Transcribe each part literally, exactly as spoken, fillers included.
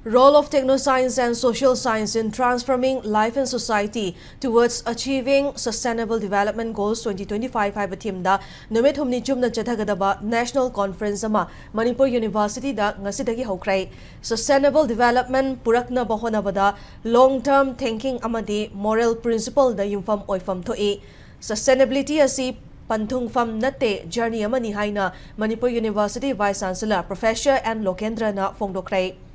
Role of Technoscience and Social Science in Transforming Life and Society Towards Achieving Sustainable Development Goals twenty twenty-five ꯍꯥꯏꯕ themeꯗ ꯅꯨꯃꯤꯠ ꯍꯨꯝꯅꯤ ꯆꯨꯞꯅ ꯆꯠꯊꯒꯗꯕ National Conference ꯑꯃ ꯃꯅꯤꯄꯨꯔ Universityꯗ ꯉꯁꯤꯗꯒꯤ ꯍꯧꯈ꯭ꯔꯦ꯫ Sustainable Development ꯄꯨꯔꯛꯅꯕ ꯍꯣꯠꯅꯕꯗ long term thinking ꯑꯃꯗꯤ moral principleꯗ ꯌꯨꯝꯐꯝ ꯑꯣꯏꯐꯝ ꯊꯣꯛꯏ꯫ Sustainability ꯑꯁꯤ ꯄꯟꯊꯨꯡꯐꯝ ꯅꯠꯇꯦ, journey ꯑꯃꯅꯤ ꯍꯥꯏꯅ Manipur University Vice Chancellor Professor N ꯂꯣꯀꯦꯟꯗ꯭ꯔꯅ ꯐꯣꯡꯗꯣꯛꯈ꯭ꯔꯦ꯫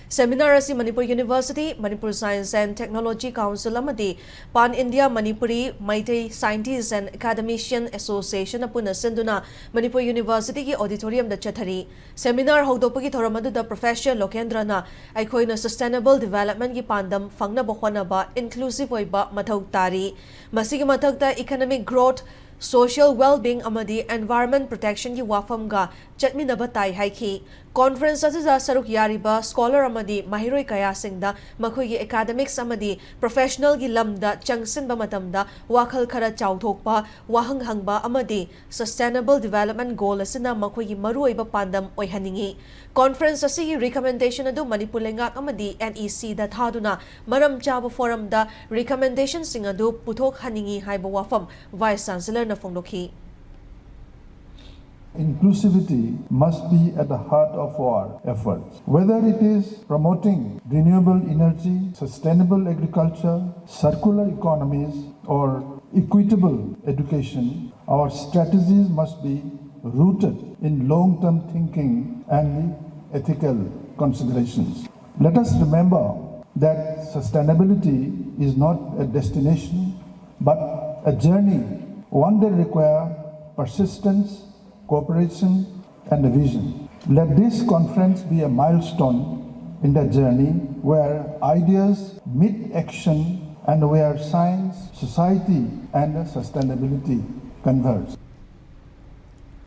Seminar ꯑꯁꯤ Manipur University, Manipur Science and Technology Council ꯑꯃꯗꯤ Pan India Manipuri Meitei Scientists and Academician Associationꯅ ꯄꯨꯟꯅ ꯁꯤꯟꯗꯨꯅ ꯃꯅꯤꯄꯨꯔ Universityꯒꯤ auditoriumꯗ ꯆꯠꯊꯔꯤ꯫ Seminar ꯍꯧꯗꯣꯛꯄꯒꯤ ꯊꯧꯔꯝ ꯑꯗꯨꯗ Professor ꯂꯣꯀꯦꯟꯗ꯭ꯔꯅ ꯑꯩꯈꯣꯏꯅ sustainable developmentꯀꯤ ꯄꯥꯟꯗꯝ ꯐꯪꯅꯕ ꯍꯣꯠꯅꯕ inclusive ꯑꯣꯏꯕ ꯃꯊꯧ ꯇꯥꯔꯤ꯫ ꯃꯁꯤꯒꯤ ꯃꯊꯛꯇ economic growth, social well-being ꯑꯃꯗꯤ environment protectionꯒꯤ ꯋꯥꯐꯝꯒ ꯆꯠꯃꯤꯟꯅꯕ ꯇꯥꯏ ꯍꯥꯏꯈꯤ꯫ Conference ꯑꯁꯤꯗ ꯁꯔꯨꯛ ꯌꯥꯔꯤꯕ scholar ꯑꯃꯗꯤ ꯃꯍꯩꯔꯣꯏ ꯀꯌꯥꯁꯤꯡꯗ ꯃꯈꯣꯏꯒꯤ academics ꯑꯃꯗꯤ professionalꯒꯤ ꯂꯝꯗ ꯆꯪꯁꯤꯟꯕ ꯃꯇꯝꯗ ꯋꯥꯈꯜ ꯈꯔ ꯆꯥꯎꯊꯣꯛꯄ, ꯋꯥꯍꯪ ꯍꯪꯕ ꯑꯃꯗꯤ Sustainable Development Goal ꯑꯁꯤꯅ ꯃꯈꯣꯏꯒꯤ ꯃꯔꯨꯑꯣꯏꯕ ꯄꯥꯟꯗꯝ ꯑꯣꯏꯍꯟꯅꯤꯡꯏ꯫ Conference ꯑꯁꯤꯒꯤ recommendation ꯑꯗꯨ ꯃꯅꯤꯄꯨꯔ ꯂꯩꯉꯥꯛ ꯑꯃꯗꯤ NECꯗ ꯊꯥꯗꯨꯅ ꯃꯔꯝ ꯆꯥꯕ forumꯗ recommendationꯁꯤꯡ ꯑꯗꯨ ꯄꯨꯊꯣꯛꯍꯟꯅꯤꯡꯏ ꯍꯥꯏꯕ ꯋꯥꯐꯝ Vice Chancellorꯅ ꯐꯣꯡꯗꯣꯛꯈꯤ꯫ Inclusivity must be at the heart of our efforts. Whether it is promoting renewable energy, sustainable agriculture, circular economies, or equitable education, our strategies must be rooted in long term thinking and ethical considerations. Let us remember that sustainability is not a destination but a journey, one that requires persistence, cooperation, and a vision. Let this conference be a milestone in the journey where ideas meet action and where science, society, and sustainability converge.